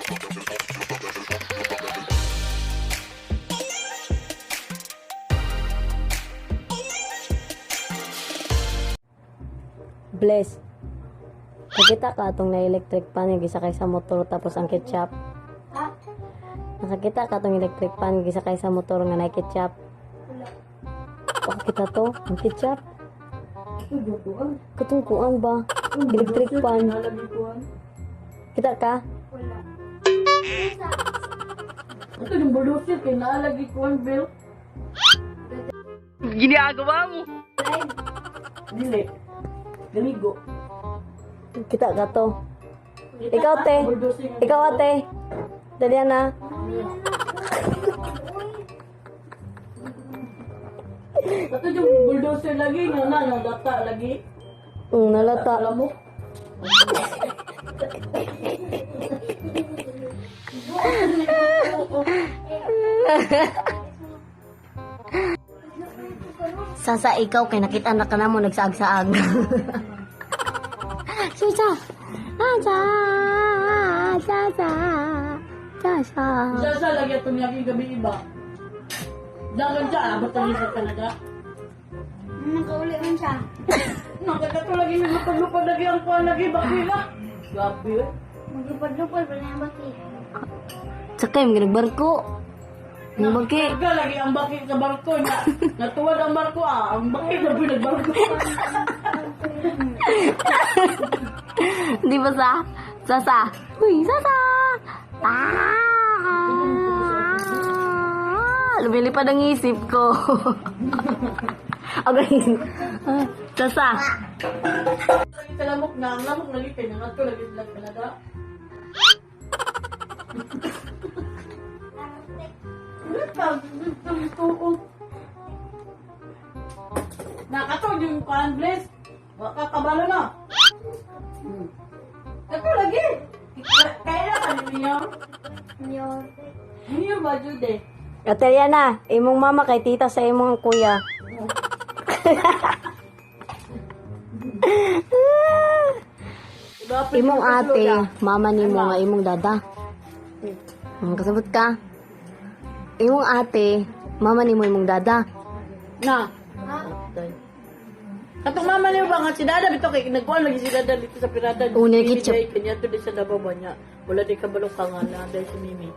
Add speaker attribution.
Speaker 1: Bless. Nakita ka atong na electric pan nga gisakay sa motor tapos ang ketchup.
Speaker 2: Ha?
Speaker 1: Nakakita ka atong electric pan nga gisakay sa motor nga na ketchup.
Speaker 2: Wala.
Speaker 1: Kita to, ang ketchup. Katungkuan ba? Electric pan. Kita ka?
Speaker 2: Wala.
Speaker 3: Ito yung bulldozer kay naalagi kuan Bill.
Speaker 4: Ginagawa mo.
Speaker 2: Live.
Speaker 3: Dili. Galigo.
Speaker 1: Kita ka to. Ikaw, te.
Speaker 3: Bulldozer nga.
Speaker 1: Ikaw, ate. Dali na.
Speaker 3: Ito yung bulldozer lagi nga na nalata lagi.
Speaker 1: Nalata.
Speaker 3: Alam mo?
Speaker 1: Sasa, ikaw kay nakita na ka na mo nagsaag-saag. Sasa. Sasa. Sasa. Sasa.
Speaker 3: Sasa lagi itong lagi gabi iba. Dagan siya, abot ang isa talaga.
Speaker 2: Nakauli man siya.
Speaker 3: Nakakato lagi yung lupad-lupad lagi ang kuan lagi bakila. Grabe eh.
Speaker 2: Maglupad-lupad, wala yung baki.
Speaker 1: Sakay, mga nagbarko. Ang baki.
Speaker 3: Karga lagi ang baki sa barko na. Natuwad ang barko ah. Ang baki na pinagbarko.
Speaker 1: Di ba sa? Sasa. Uy, sasa. Ah! Lumilipad ang isip ko. Okay. Ah, Sasa.
Speaker 3: Lagi sa lamok na, ang lamok lagi kay nangadto lagi sila talaga. Nakatod yung kuan bless. Baka kabalo na. Kato lagi. Kaya ka niyo.
Speaker 2: Yo.
Speaker 3: Niyo ba jude?
Speaker 1: Ate Riana, imong mama kay tita sa imong kuya. Imong ate, mama nimo nga imong dada. Kasabot ka. Imong ate, mama nimo imong dada.
Speaker 3: Na. Katong mama niyo ba nga si Dada bitaw kay nagkuan lagi si Dada dito sa Pirada.
Speaker 1: Oo, nagkitchup.
Speaker 3: Kanya to di sa Davao ba niya. Wala di kabalo ka nga na dahil si Mimi.